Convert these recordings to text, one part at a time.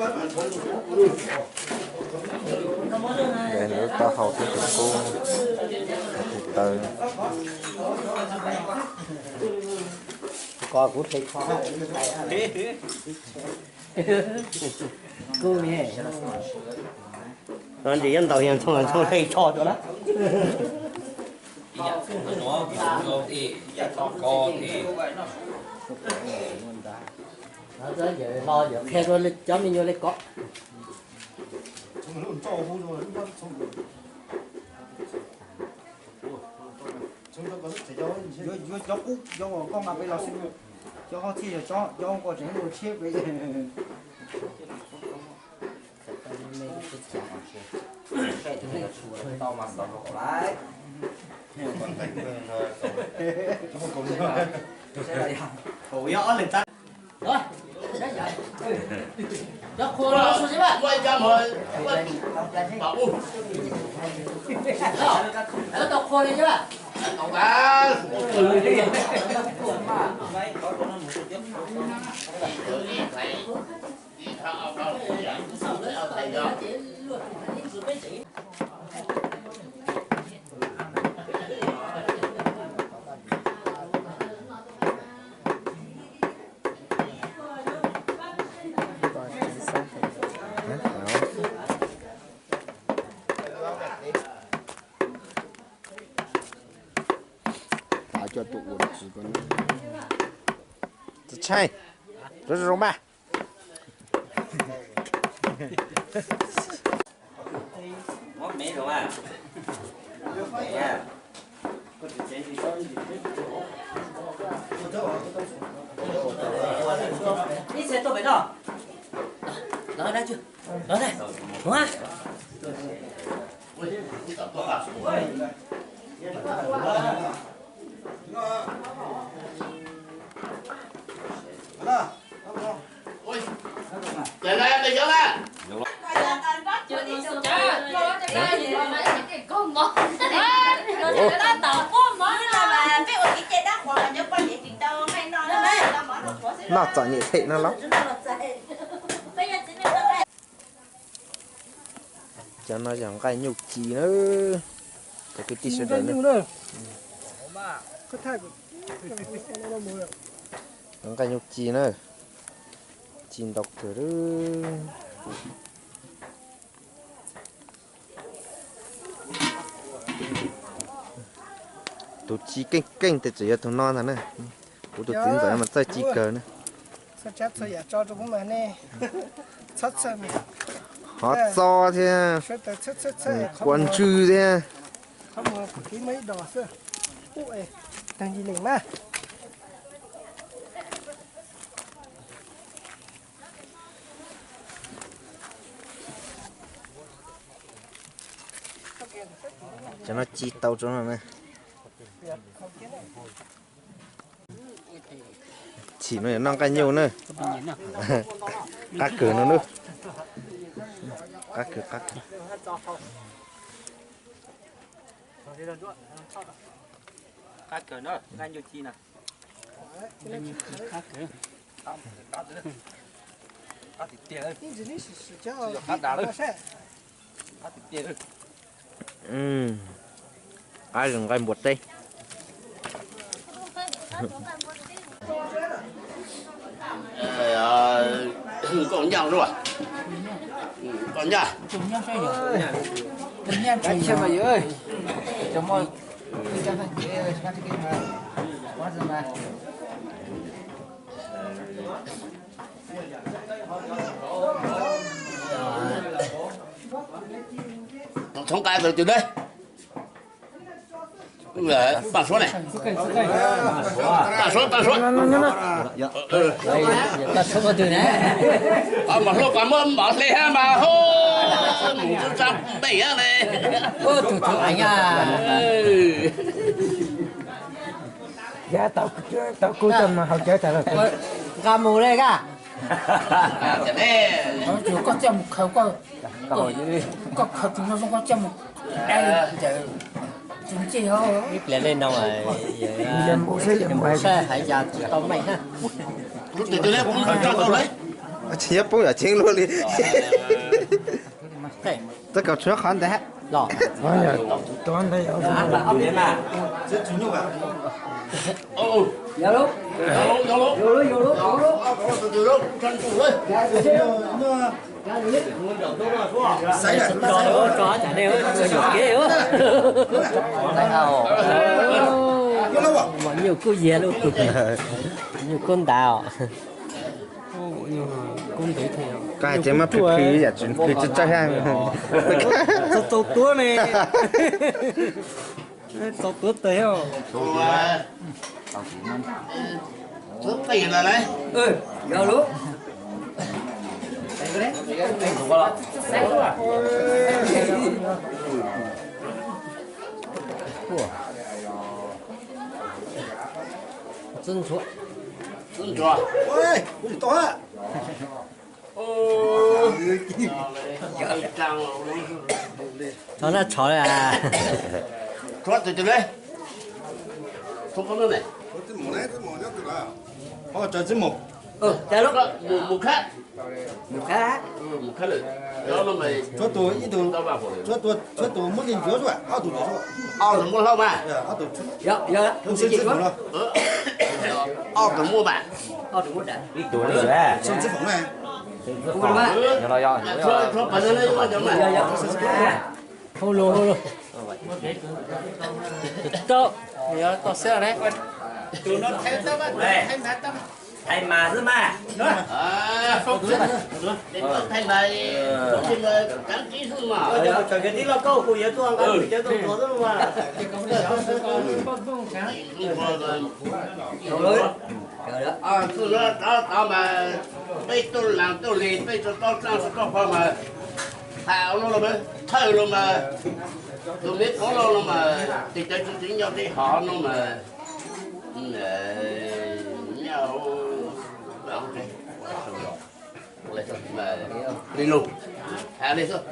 Lawv taub hau thiab tus kub, tus taw. Ko kuv hle tsho. Kub, no ntsis nyob ntaus yog ntxhoo ntxhoo hle tsho rau na. Qhia cov me nyuam li ko. Yuav cov qub, cov koj nqa pem los xwb, cov ho thiaj yog cov, cov koj tseem ua tshiab pem. Cov qhua los su xwb mas. Tau qhua li xwb mas. Tav coj tuaj ua txiv ko. Txaij, zoo zoo mas. Ib txhia tuaj pem no. Los na, los na. Mus a. Noj txom nyem them no los. Cov no yog nqaij nyuj ci na. Cov kwv tij sawv daws na. Nqaij nyuj ci na. Ci ntau kawg. Tus ci keej keej tes tseem yog tus no ntag na. Kuv tus txiv ntxawm mas txawj ci kawg na. Hov txo thiab, kua ntswg thiab. Cov no ci tau tso no na. Chim no yog noj nqaij nyuj na. Qab kawg no na. Qab kawg, qab kawg. Qab kawg na, nqaij nyuj ci na. Qab tiag, qab tiag. Qab zoo nqaij npua teb. Koj nyaj los? Koj nyaj. Txhoov nqa tus twg deb. Paj Suav ne. Paj Suav, Paj Suav. Mas hlub pas muab mov hle hab mas hub mus tub tsab pej hab ne. Tus tus a ya. Tau kuv coj mus haus cawv tas lawm. Nqa mus le ka. Koj coj mus khaws, koj khaws tus no zoo koj coj mus dai ntawd. Tus ncej ho ib pliag le no, saib hais yas tsis tau meej hab. Tsis nyob poob yam tseeb luaj li. Txoj kaus tshuab qhov ntawd los. Nyuj kub yiag lub, nyuj kub ntav os. Koj hais tias muab plhws plhws yam tsis plhws tsis tsaug thiab. Txaus tuav ne. Txaus tuav tes. Txwb ntsuav. Txwb ntsuav. Txhob nab tshov li. Txhob tus tus le. Txhob koj ne. Qhov tsaws txwb mus. Mus khab. Mus khab. Mus khab lawm. Tshuab tus ib tug, tshuab tus muab li ntsuav xwb, ob tug ntsuav xwb. Ob tug muab hlau mas. Ob tug muab mas. Ib tug li. Xyoo txwb foom ne. Hau lus, hau lus. Tau, yog tau siab ne. Thaij mas xwb mas. Thaij mas, tsis mas kaav tsib xwb mas. Tawm kiag tib loj kauj kuv yuav tuaj nqa tus cawv tuaj tuag xwb mas. Txwj no rov tod mas peb tuaj laag tuaj le peb tso toj tsaaj tso toj qhov mas, tham no los thawj los mas, tus me pov los no mas, tes cawv tsis tseev nco tsev hov no mas, nyob li lug, tham li xwb.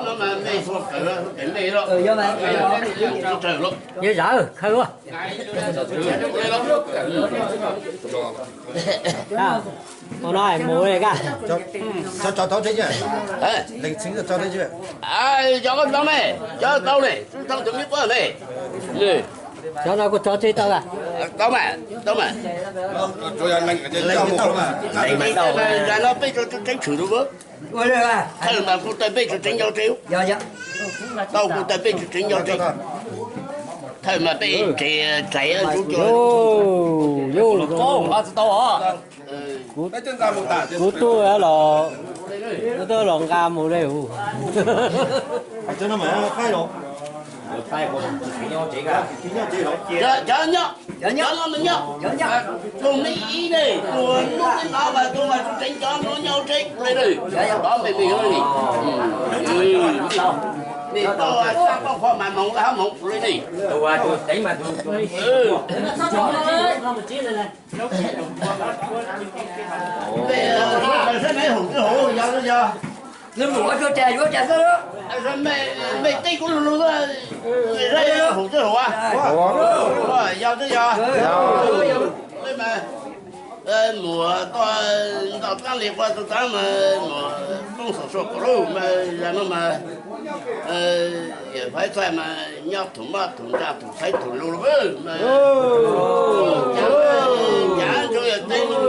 No mas mej txhua kawg, mej los, tsis tsawg los. Nyob zam khawb luaj. Ua no mus li kaj. Cov tau teb, leej txiv tau teb. Cov koj tau ne, cov tau ne, tsis tau cov me puab ne. Cov no kuj tso tseg tau a. Tau mas, tau mas. Zag no peb tso tseeb tshwm rau, thawj mas kuj tau peb tso tseeb nco tseg. Tau kuj tau peb tso tseeb nco tseg. Thawj mas peb tsev tsaiv ntsuj cua. Tsis tau os. Kuv tub los, kuv tub los nqa mus li hu. Cov nyob, cov nyob, tus me ib ne, tus nub me no mas tus mas tseev cov no nyob tseg li, tov me me li. Mej tau sab tau qhov mas moov lawm hab moov li ne. Mej teb kuv lug lug, mej saib hum txwj hum, yog twb yog. Muam tuaj nto dlaab li quaj tug taab mas muam poob xom sua kuv lug mas zag no mas, yawm Faiv Txhais mas nyob thum maj thum ntsa thum txhaiv thum lug mas, ncav ntsoov yawm teb lug.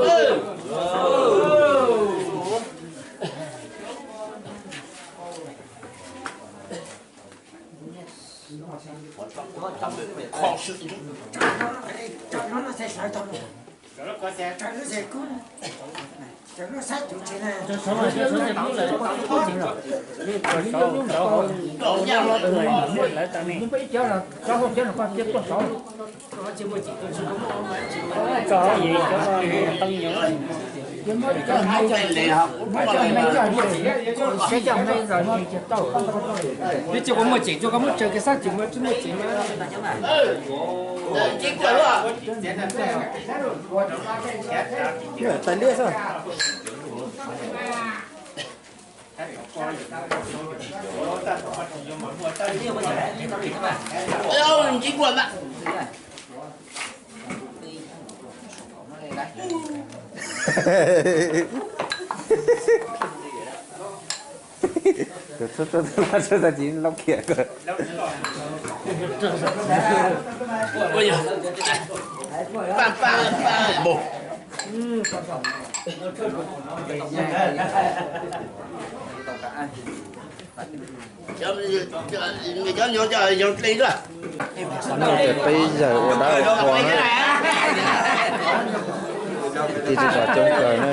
Twb tsis muaj ceem, koj muab tsaws kiag sab tsis muaj, tsis muaj ceem. Tais liab xwb. Ntsib kuaj ntag. Tus txhua txhua tag tsis loj kiag ko. Peb yawg ua dab ua qhua na. Tig tig coob kawg na.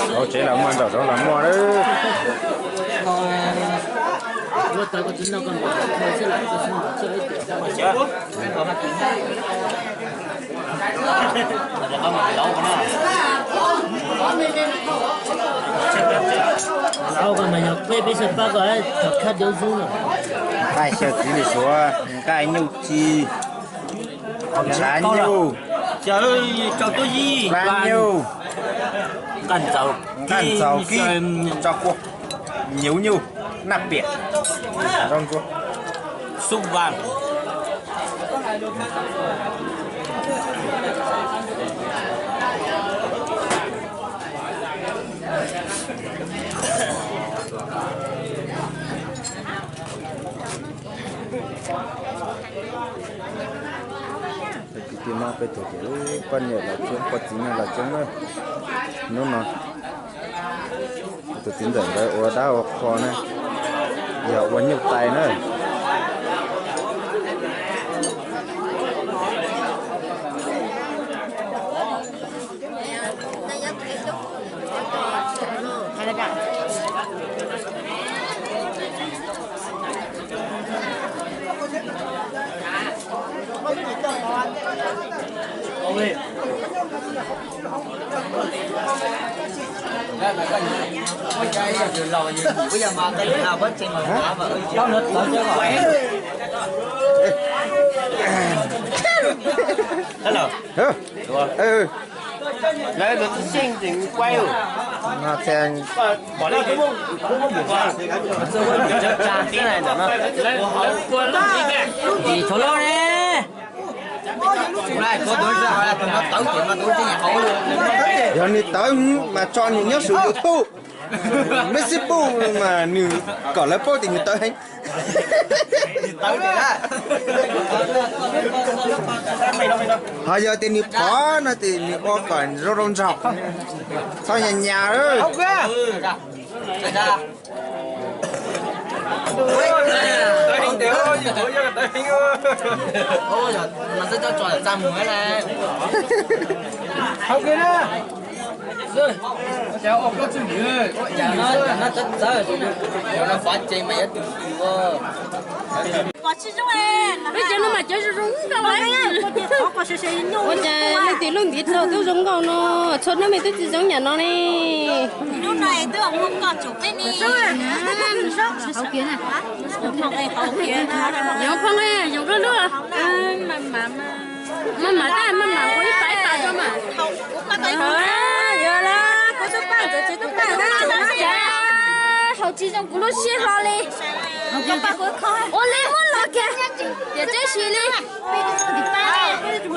Hauv tsev los muaj, nraum zoov los muaj lawm. Lau ko mas yog peb peb sawv pab ko, khab diav zub no. Nqaij xyaw txiv li suav, nqaij nyuj ci, ntshav nyuj, plab nyuj, nqaij ntxaug kib, tso kua, nyuv nyuj, naj piam, zaub ntsuab, xub vaj. Kwv tij Hmoob peb tug ces poj niam los coob, poj txiv neej los coob na. Hnub no tus txiv ntxawm nkawd ua dab ua qhua na, yog ua nyuj tais na. Hello. Lawv lus tsis xyeej tseem quaj. No thiaj Tsis tau loj ne. Yog nws tawv mas tso nws nyob saum YouTube, Facebook mas nws kom lawv paub tias nws tawv heev. Ho yog tias nws pom no ces nws ua kom zoo zoo nraug, txhob nyas nyas. Peb cov no mas cov zoo zoo nkauj. Ua cas leej twg lub ntiv rau twb zoo nkauj no, txhua hnub me twb tsis zoo yam no ne. Yoov phoo, yoov lub lub. Maj mam, maj mam, ib pas ib pas rau mas. Yog lawm, kuv twb paj ntxawv tsis twb paj na. Haus tsis zoo kuv lub siab hlo li. Ua li muab los kiag, tiam teb si li.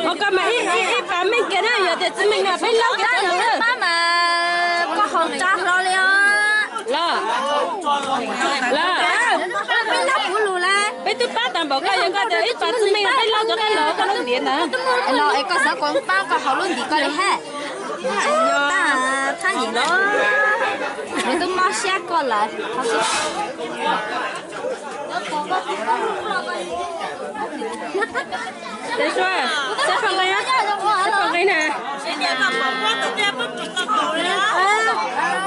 Ua koj mas ib pas meej kiag na, yog tias txiv meej no peb laub kiag rau ntawd. Pab mas koj haus tsa hlo li os. Los. Lawm, peb twb pab tag npaum koj, yog koj tias ib pas txwj meej peb lauj cov koj los koj lub ntiav ntawd. No es koj xav kom pab koj haus lub ntiav koj li hab. Tag, txhab yim los, nws twb mob siab koj lawm. Ces sua, sab paj nqi, sab paj nqi na.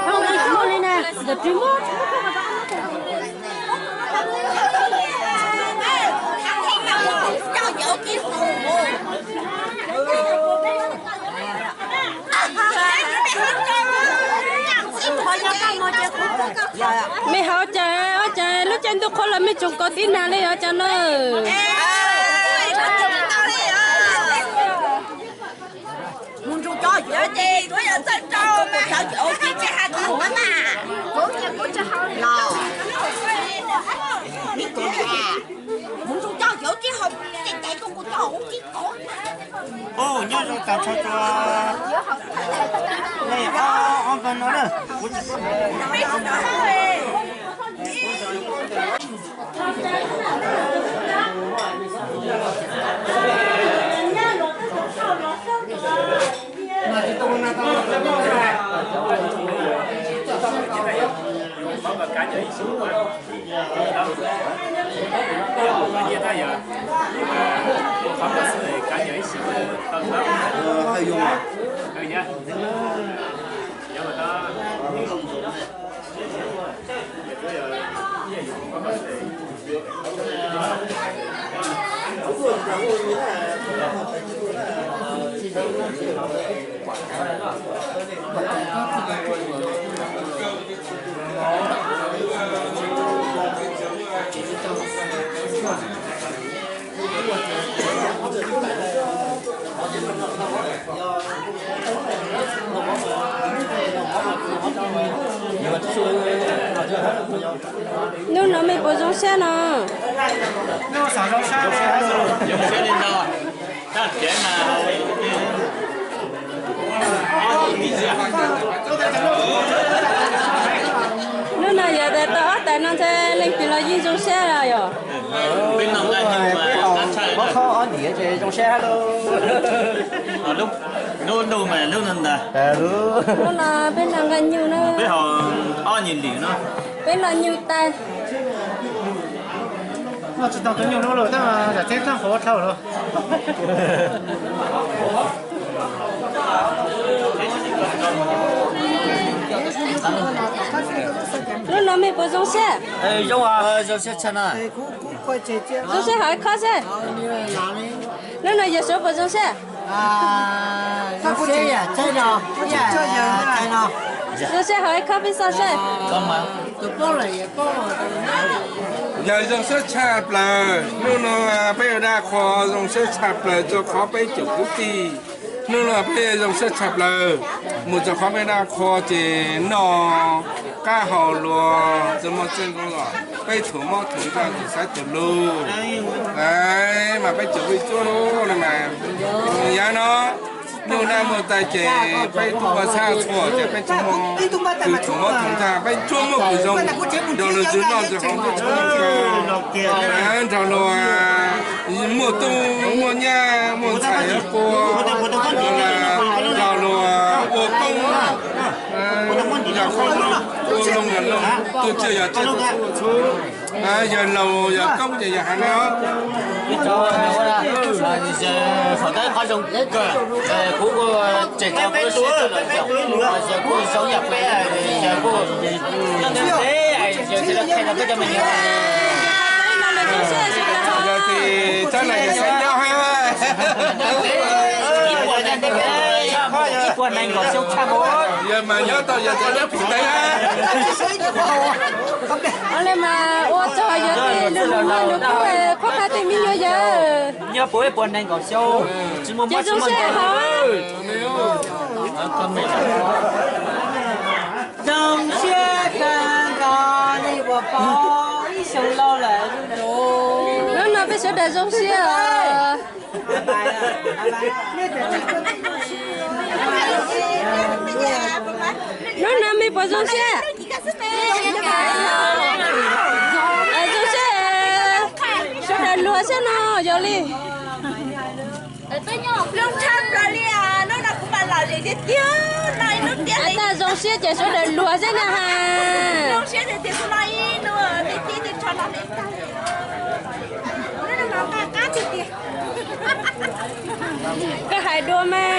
Paj nqi tsis muaj li na, ntawm ris muab. Mej haus cas, ua cas lub caij ntuj qhuav los mej tsoom kaus tib nag li ua cas na. Nyob zoo tag nrho rua nej ob, ob npawg no na. Hnub no mej puas zoo siab no? Hnub no yog tas tau ob tais no ntshe leej twg los yeej zoo siab yom. Peb haus ob ntiav ces zoo siab hab lauj. Lub ntuj mas lub no ntag. Hnub no peb noj nqaij nyuj na. Peb haus ob nyuag lwm no. Peb noj nyuj tag. Noj tsis tau tus nyuj hnub lawm tab mas yam teb tag qhuav dhau lawm. Hnub no mej puas zoo siab? Zoo siab tshaj na. Zoo siab hais khob seb. Hnub no yog Suav puas zoo siab? Zoo siab hais khob peb xauj seb. Yog zoo siab tshaj plaws, hnub no peb ua daj qhua zoo siab tshaj plaws rua qhov peb caum kwv tij. Hnub no peb zoo siab tshaj plaws, mus rau qhov peb daj qhua ces noj qab haus luas, txawj muaj txawj zoo los peb thuam mob thuam ntsaj ces xaiv tug lug. Mas peb caum vij cuab lug mas, yav no ntuj nag muaj tas ces peb tuaj ua txhab txhua ces peb tsuas muaj kws thuam mob thuam ntsaj, peb tsuas muaj kws zoo, nrog luag txwg noj txwg haus nrog luag, muaj tub muaj nyab muaj ntxhais quas, nrog luag ua koob, yog koob ua loo yog loo, tug tsiaj yog tsiaj, txhub yog laus yog koob ces yog heev os. Kuv tseg cov kuv siab tawm los, yog kuv zoo yam peb, yog kuv, yog tes txhab na yog xaiv nyob hab, yog mas nyob tau yog tes nyob pim tes hab. Ua le mas ua tsaug yog tes lug lug no lug kub qhuab qha tej me nyuam yawg. Nyob puas ib puas nees nkaum xyoo, tsis muaj mob tsis muaj nkeeg. Zoo siab kawg nkaus nej puas pom ib xyoo laus lawm. Hnub no peb sawv daws zoo siab os. Hnub no mej puas zoo siab? Zoo siab, sawv daws luag siab no yog li. Zoo tshaj plaws li, hnub no kuv mam lom zem tiag tiag, no ib hnub tiag li. Tag zoo siab ces sawv daws luag xwb na ha. Zoo siab tiag tiag, kuv no ib hnub tiag tiag, tso no me tag li. Hnub no mas nqa qab tiag tiag. Koj hais dua mas.